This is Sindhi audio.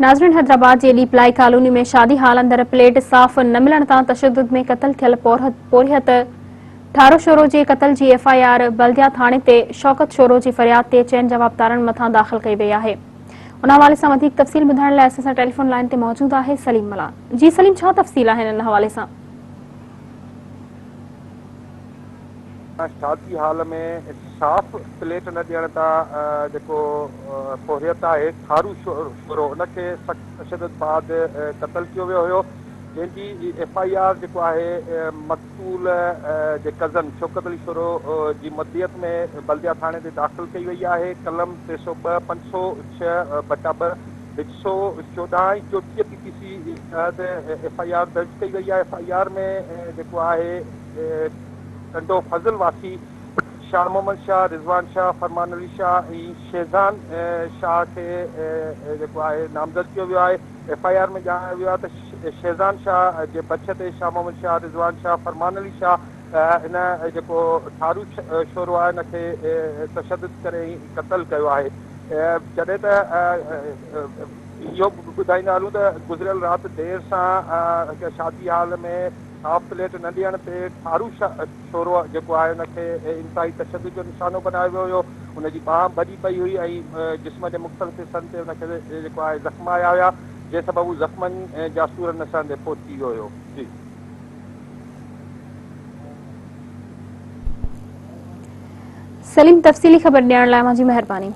ناظرين حيدرآباد جي ڏيپلائي ڪالوني ۾ شادي هال اندر پليٽ صاف نه ملڻ تان تشدد ۾ قتل ٿيل پورهيت ٺارو شورو جي قتل جي ايف I R بلديا ٿاڻي تي شوڪت شورو جي فرياد تي چئن جوابدارن مٿان داخل ڪئي وئي آهي ان حوالي سان وڌيڪ تفصيل ٻڌائڻ لاء اسان سان ٽيليفون لائين تي موجود آهي سليم ملاح جي سليم ڇا تفصيل آهن ان حوالي سان. شادي هال ۾ صاف پليٽ نه ڏيڻ تان جيڪو پورهيت آهي ٺارو شورو ان کي سخت تشدد بعد قتل ڪيو ويو هيو جنهن جي ايف I R جيڪو آهي مقتول جي ڪزن شوڪت علي شورو جي مدعيت ۾ بلديا ٿاڻي تي داخل ڪئي وئي آهي قلم 302 506 بٽا 2 هڪ سئو 14 ۽ 34 پي پي سي تحت ايف I R درج ڪئي وئي آهي ايف I R ۾ جيڪو آهي ٽنڊو فضل واسي شاهه محمد شاهه، رضوان شاهه، فرمان علي شاهه ۽ شيزان شاهه کي جيڪو آهي نامزد ڪيو ويو آهي. ايف I R ۾ ڄاڻايو ويو آهي ته شيزان شاهه جي بڇ تي شاهه محمد شاهه، رضوان شاهه، فرمان علي شاهه هن جيڪو ٺارو شورو آهي ان کي تشدد ڪري قتل ڪيو آهي. جڏهن ته اهو به ٻڌائيندا هلون ته گذريل رات دير سان هڪ شادي هال ۾ هاف پليٽ نه ڏيڻ تي ٺارو شورو جيڪو آهي ان کي انتهائي تشدد جو نشانو بنايو ويو هيو، ان جي ٻانهن ڀڄي پئي هئي ۽ جسم جي مختلف حصن تي ان کي جيڪو آهي زخم آيا هيا، جنهن سبب هو زخمن جا سور نه سهندي فوت ٿي ويو هيو. جي. سليم تفصيلي خبر ڏيڻ لاء اوهان جي مهرباني.